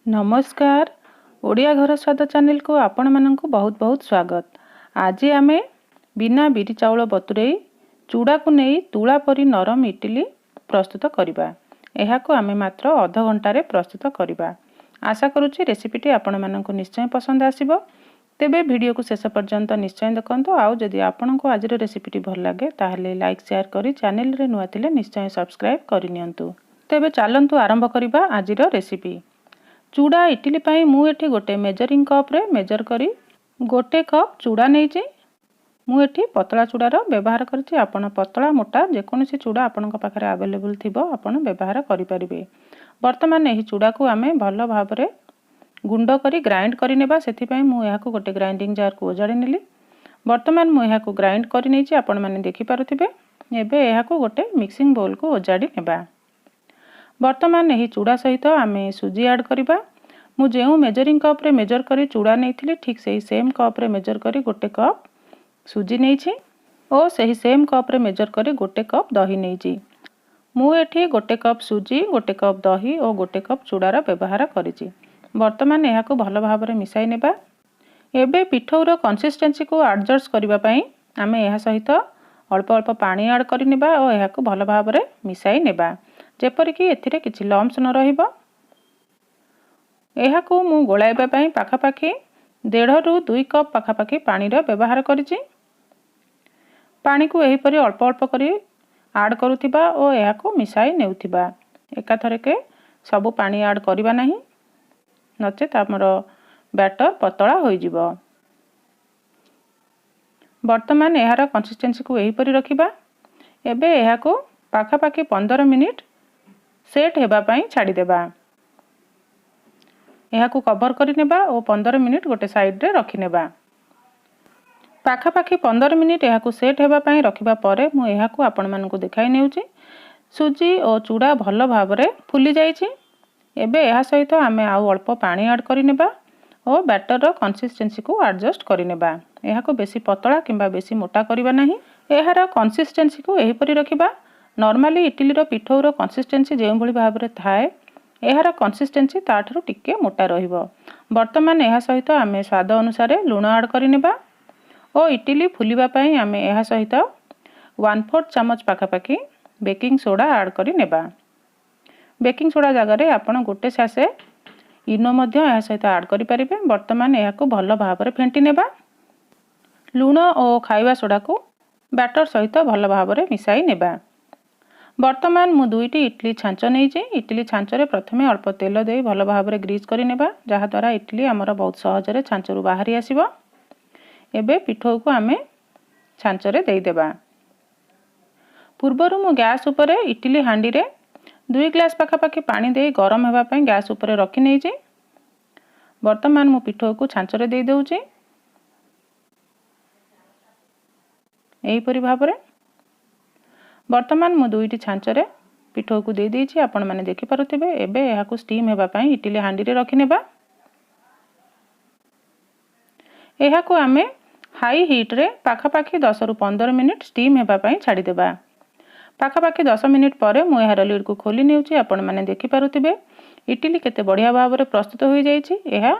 ନମସ୍କାର, ଓଡ଼ିଆ ଘର ସ୍ୱାଦ ଚ୍ୟାନେଲକୁ ଆପଣମାନଙ୍କୁ ବହୁତ ବହୁତ ସ୍ୱାଗତ। ଆଜି ଆମେ ବିନା ବିରି ଚାଉଳ ବତୁରେଇ ଚୁଡ଼ାକୁ ନେଇ ତୁଳା ପରି ନରମ ଇଟିଲି ପ୍ରସ୍ତୁତ କରିବା। ଏହାକୁ ଆମେ ମାତ୍ର ଅଧ ଘଣ୍ଟାରେ ପ୍ରସ୍ତୁତ କରିବା। ଆଶା କରୁଛି ରେସିପିଟି ଆପଣମାନଙ୍କୁ ନିଶ୍ଚୟ ପସନ୍ଦ ଆସିବ। ତେବେ ଭିଡ଼ିଓକୁ ଶେଷ ପର୍ଯ୍ୟନ୍ତ ନିଶ୍ଚୟ ଦେଖନ୍ତୁ, ଆଉ ଯଦି ଆପଣଙ୍କୁ ଆଜିର ରେସିପିଟି ଭଲ ଲାଗେ, ତାହେଲେ ଲାଇକ୍, ସେୟାର କରି ଚ୍ୟାନେଲରେ ନୂଆ ଥିଲେ ନିଶ୍ଚୟ ସବସ୍କ୍ରାଇବ୍ କରିନିଅନ୍ତୁ। ତେବେ ଚାଲନ୍ତୁ ଆରମ୍ଭ କରିବା ଆଜିର ରେସିପି। ଚୁଡ଼ା ଇଟିଲି ପାଇଁ ମୁଁ ଏଠି ଗୋଟେ ମେଜରିଂ କପ୍ରେ ମେଜର କରି ଗୋଟେ କପ୍ ଚୁଡ଼ା ନେଇଛି। ମୁଁ ଏଠି ପତଳା ଚୁଡ଼ାର ବ୍ୟବହାର କରିଛି। ଆପଣ ପତଳା, ମୋଟା ଯେକୌଣସି ଚୁଡ଼ା ଆପଣଙ୍କ ପାଖରେ ଆଭେଲେବୁଲ୍ ଥିବ, ଆପଣ ବ୍ୟବହାର କରିପାରିବେ। ବର୍ତ୍ତମାନ ଏହି ଚୁଡ଼ାକୁ ଆମେ ଭଲ ଭାବରେ ଗୁଣ୍ଡ କରି ଗ୍ରାଇଣ୍ଡ କରିନେବା। ସେଥିପାଇଁ ମୁଁ ଏହାକୁ ଗୋଟେ ଗ୍ରାଇଣ୍ଡିଂ ଜାର୍କୁ ଓଜାଡ଼ି ନେଲି। ବର୍ତ୍ତମାନ ମୁଁ ଏହାକୁ ଗ୍ରାଇଣ୍ଡ କରିନେଇଛି, ଆପଣମାନେ ଦେଖିପାରୁଥିବେ। ଏବେ ଏହାକୁ ଗୋଟେ ମିକ୍ସିଂ ବୋଲ୍କୁ ଓଜାଡ଼ି ନେବା। ବର୍ତ୍ତମାନ ଏହି ଚୁଡ଼ା ସହିତ ଆମେ ସୁଜି ଆଡ଼୍ କରିବା। ମୁଁ ଯେଉଁ ମେଜରିଂ କପ୍ରେ ମେଜର କରି ଚୁଡ଼ା ନେଇଥିଲି, ଠିକ୍ ସେଇ ସେମ୍ କପ୍ରେ ମେଜର କରି ଗୋଟେ କପ୍ ସୁଜି ନେଇଛି ଓ ସେହି ସେମ୍ କପ୍ରେ ମେଜର କରି ଗୋଟେ କପ୍ ଦହି ନେଇଛି। ମୁଁ ଏଠି ଗୋଟେ କପ୍ ସୁଜି, ଗୋଟେ କପ୍ ଦହି ଓ ଗୋଟେ କପ୍ ଚୁଡ଼ାର ବ୍ୟବହାର କରିଛି। ବର୍ତ୍ତମାନ ଏହାକୁ ଭଲ ଭାବରେ ମିଶାଇ ନେବା। ଏବେ ପିଠଉର କନସିଷ୍ଟେନ୍ସିକୁ ଆଡ଼ଜଷ୍ଟ କରିବା ପାଇଁ ଆମେ ଏହା ସହିତ ଅଳ୍ପ ଅଳ୍ପ ପାଣି ଆଡ଼୍ କରିନେବା ଓ ଏହାକୁ ଭଲ ଭାବରେ ମିଶାଇ ନେବା, ଯେପରିକି ଏଥିରେ କିଛି ଲମ୍ସ ନ ରହିବ। ଏହାକୁ ମୁଁ ଗୋଳାଇବା ପାଇଁ ପାଖାପାଖି 1.5ରୁ 2 କପ୍ ପାଖାପାଖି ପାଣିର ବ୍ୟବହାର କରିଛି। ପାଣିକୁ ଏହିପରି ଅଳ୍ପ ଅଳ୍ପ କରି ଆଡ଼୍ କରୁଥିବା ଓ ଏହାକୁ ମିଶାଇ ନେଉଥିବା। ଏକାଥରକେ ସବୁ ପାଣି ଆଡ଼୍ କରିବା ନାହିଁ, ନଚେତ୍ ଆମର ବ୍ୟାଟର ପତଳା ହୋଇଯିବ। ବର୍ତ୍ତମାନ ଏହାର କନସିଷ୍ଟେନ୍ସିକୁ ଏହିପରି ରଖିବା। ଏବେ ଏହାକୁ ପାଖାପାଖି 15 ମିନିଟ୍ ସେଟ୍ ହେବା ପାଇଁ ଛାଡ଼ିଦେବା। ଏହାକୁ କଭର କରିନେବା ଓ 15 ମିନିଟ୍ ଗୋଟେ ସାଇଡ଼୍ରେ ରଖିନେବା। ପାଖାପାଖି 15 ମିନିଟ୍ ଏହାକୁ ସେଟ୍ ହେବା ପାଇଁ ରଖିବା ପରେ ମୁଁ ଏହାକୁ ଆପଣମାନଙ୍କୁ ଦେଖାଇ ନେଉଛି। ସୁଜି ଓ ଚୁଡ଼ା ଭଲ ଭାବରେ ଫୁଲି ଯାଇଛି। ଏବେ ଏହା ସହିତ ଆମେ ଆଉ ଅଳ୍ପ ପାଣି ଆଡ଼୍ କରିନେବା ଓ ବ୍ୟାଟରର କନସିଷ୍ଟେନ୍ସିକୁ ଆଡ଼ଜଷ୍ଟ କରିନେବା। ଏହାକୁ ବେଶୀ ପତଳା କିମ୍ବା ବେଶୀ ମୋଟା କରିବା ନାହିଁ। ଏହାର କନସିଷ୍ଟେନ୍ସିକୁ ଏହିପରି ରଖିବା। ନର୍ମାଲି ଇଟିଲିର ପିଠଉର କନସିଷ୍ଟେନ୍ସି ଯେଉଁଭଳି ଭାବରେ ଥାଏ, ଏହାର କନସିଷ୍ଟେନ୍ସି ତାଠାରୁ ଟିକେ ମୋଟା ରହିବ। ବର୍ତ୍ତମାନ ଏହା ସହିତ ଆମେ ସ୍ୱାଦ ଅନୁସାରେ ଲୁଣ ଆଡ଼୍ କରିନେବା ଓ ଇଟିଲି ଫୁଲିବା ପାଇଁ ଆମେ ଏହା ସହିତ 1/4 ଚାମଚ ପାଖାପାଖି ବେକିଂ ସୋଡ଼ା ଆଡ଼୍ କରି ନେବା। ବେକିଂ ସୋଡ଼ା ଜାଗାରେ ଆପଣ ଗୋଟେ ସାସେ ଇନୋ ମଧ୍ୟ ଏହା ସହିତ ଆଡ଼୍ କରିପାରିବେ। ବର୍ତ୍ତମାନ ଏହାକୁ ଭଲ ଭାବରେ ଫେଣ୍ଟି ନେବା। ଲୁଣ ଓ ଖାଇବା ସୋଡ଼ାକୁ ବ୍ୟାଟର ସହିତ ଭଲ ଭାବରେ ମିଶାଇ ନେବା। ବର୍ତ୍ତମାନ ମୁଁ ଦୁଇଟି ଇଟଲି ଛାଞ୍ଚ ନେଇଛି। ଇଟିଲି ଛାଞ୍ଚରେ ପ୍ରଥମେ ଅଳ୍ପ ତେଲ ଦେଇ ଭଲ ଭାବରେ ଗ୍ରୀସ୍ କରିନେବା, ଯାହାଦ୍ୱାରା ଇଟିଲି ଆମର ବହୁତ ସହଜରେ ଛାଞ୍ଚରୁ ବାହାରି ଆସିବ। ଏବେ ପିଠଉକୁ ଆମେ ଛାଞ୍ଚରେ ଦେଇଦେବା। ପୂର୍ବରୁ ମୁଁ ଗ୍ୟାସ୍ ଉପରେ ଇଟିଲି ହାଣ୍ଡିରେ 2 ଗ୍ଲାସ୍ ପାଖାପାଖି ପାଣି ଦେଇ ଗରମ ହେବା ପାଇଁ ଗ୍ୟାସ୍ ଉପରେ ରଖିନେଇଛି। ବର୍ତ୍ତମାନ ମୁଁ ପିଠଉକୁ ଛାଞ୍ଚରେ ଦେଇଦେଉଛି ଏହିପରି ଭାବରେ। ବର୍ତ୍ତମାନ ମୁଁ ଦୁଇଟି ଛାଞ୍ଚରେ ପିଠଉକୁ ଦେଇଦେଇଛି, ଆପଣମାନେ ଦେଖିପାରୁଥିବେ। ଏବେ ଏହାକୁ ଷ୍ଟିମ୍ ହେବା ପାଇଁ ଇଟିଲି ହାଣ୍ଡିରେ ରଖିନେବା। ଏହାକୁ ଆମେ ହାଇ ହିଟ୍ରେ ପାଖାପାଖି 10ରୁ 15 ମିନିଟ୍ ଷ୍ଟିମ୍ ହେବା ପାଇଁ ଛାଡ଼ିଦେବା। ପାଖାପାଖି 10 ମିନିଟ୍ ପରେ ମୁଁ ଏହାର ଲିଡ଼୍କୁ ଖୋଲି ନେଉଛି। ଆପଣମାନେ ଦେଖିପାରୁଥିବେ, ଇଟିଲି କେତେ ବଢ଼ିଆ ଭାବରେ ପ୍ରସ୍ତୁତ ହୋଇଯାଇଛି। ଏହା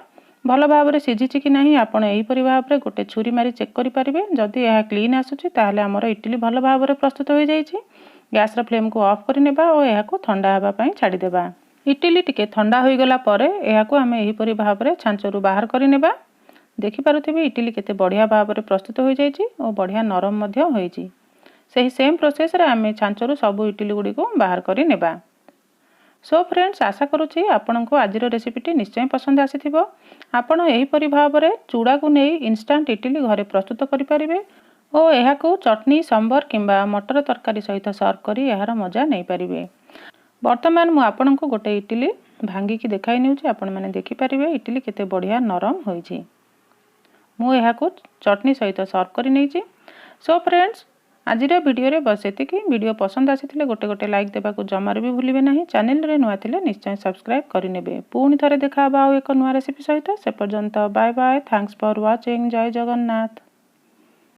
ଭଲ ଭାବରେ ସିଝିଛି କି ନାହିଁ, ଆପଣ ଏହିପରି ଭାବରେ ଗୋଟେ ଛୁରୀ ମାରି ଚେକ୍ କରିପାରିବେ। ଯଦି ଏହା କ୍ଲିନ୍ ଆସୁଛି, ତାହେଲେ ଆମର ଇଟିଲି ଭଲ ଭାବରେ ପ୍ରସ୍ତୁତ ହୋଇଯାଇଛି। ଗ୍ୟାସ୍ର ଫ୍ଲେମ୍କୁ ଅଫ୍ କରିନେବା ଓ ଏହାକୁ ଥଣ୍ଡା ହେବା ପାଇଁ ଛାଡ଼ିଦେବା। ଇଟିଲି ଟିକେ ଥଣ୍ଡା ହୋଇଗଲା ପରେ ଏହାକୁ ଆମେ ଏହିପରି ଭାବରେ ଛାଞ୍ଚରୁ ବାହାର କରିନେବା। ଦେଖିପାରୁଥିବେ, ଇଟିଲି କେତେ ବଢ଼ିଆ ଭାବରେ ପ୍ରସ୍ତୁତ ହୋଇଯାଇଛି ଓ ବଢ଼ିଆ ନରମ ମଧ୍ୟ ହୋଇଛି। ସେହି ସେମ୍ ପ୍ରୋସେସ୍ରେ ଆମେ ଛାଞ୍ଚରୁ ସବୁ ଇଟିଲି ଗୁଡ଼ିକୁ ବାହାର କରି ନେବା। ସୋ ଫ୍ରେଣ୍ଡସ୍, ଆଶା କରୁଛି ଆପଣଙ୍କୁ ଆଜିର ରେସିପିଟି ନିଶ୍ଚୟ ପସନ୍ଦ ଆସିଥିବ। ଆପଣ ଏହିପରି ଭାବରେ ଚୁଡ଼ାକୁ ନେଇ ଇନଷ୍ଟାଣ୍ଟ ଇଟିଲି ଘରେ ପ୍ରସ୍ତୁତ କରିପାରିବେ ଓ ଏହାକୁ ଚଟନି, ସମ୍ବର କିମ୍ବା ମଟର ତରକାରୀ ସହିତ ସର୍ଭ କରି ଏହାର ମଜା ନେଇପାରିବେ। ବର୍ତ୍ତମାନ ମୁଁ ଆପଣଙ୍କୁ ଗୋଟେ ଇଟିଲି ଭାଙ୍ଗିକି ଦେଖାଇ ନେଉଛି। ଆପଣମାନେ ଦେଖିପାରିବେ, ଇଟିଲି କେତେ ବଢ଼ିଆ ନରମ ହୋଇଛି। ମୁଁ ଏହାକୁ ଚଟନି ସହିତ ସର୍ଭ କରି ନେଇଛି। ସୋ ଫ୍ରେଣ୍ଡସ୍, ଆଜିର ଭିଡ଼ିଓରେ ବସ୍ ଏତିକି। ଭିଡ଼ିଓ ପସନ୍ଦ ଆସିଥିଲେ ଗୋଟେ ଗୋଟେ ଲାଇକ୍ ଦେବାକୁ ଜମାରୁ ବି ଭୁଲିବେ ନାହିଁ। ଚ୍ୟାନେଲରେ ନୂଆ ଥିଲେ ନିଶ୍ଚୟ ସବସ୍କ୍ରାଇବ୍ କରିନେବେ। ପୁଣି ଥରେ ଦେଖା ହେବ ଆଉ ଏକ ନୂଆ ରେସିପି ସହିତ। ସେ ପର୍ଯ୍ୟନ୍ତ bye bye, thanks for watching. Jay Jagannath.